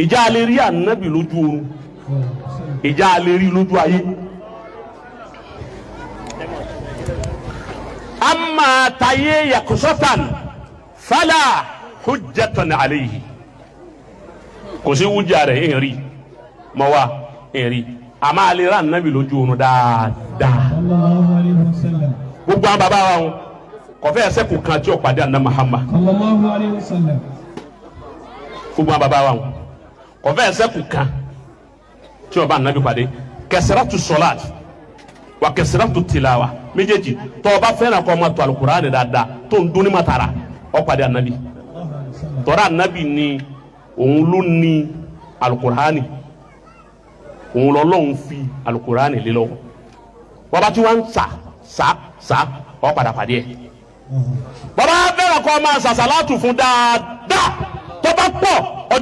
Ìjà alẹ́ rí ànábì lójú oorun, ìjà alẹ́ rí lójú ayé. Amma taye yakusatan fala hujjatan alayhi. Kò sí wújà rẹ̀ ń rí mọ́ wa ń rí, àmọ́ alẹ́ rí ànábì lójú oorun dáadáa. Sallallahu alayhi wa sallam. Gbogbo àwọn bàbá wa wọn kọfẹ ẹsẹ kò kan tí o pàdé àná Muhammad. Sallallahu alayhi wa sallam. Gbogbo àwọn bàbá wa wọn kọfẹ ẹsẹ kò kan tí o bá nàbí pàdé. Kẹsìrátù sọláàt wà kẹsìrátù tìlàwà méjèèjì tó o bá fẹ́ràn kọ́ ọmọ tó alukur'ani dáadáa tó ń dúnni ma tara ọ pàdé ànábì. Sallallahu alayhi wa sallam. Tọ́ra ànábì ni òun ló ní alukur'ani, òun lọ́lọ́run fi alukur'ani lé lọ́wọ́. Wọ́n bá tí wọ́n ń sà sà sà ọ padà pàdé ẹ̀. Bàbá bẹ̀rẹ̀ kọ́ máa sàṣàlátù fún dáadáa tó bá pọ̀.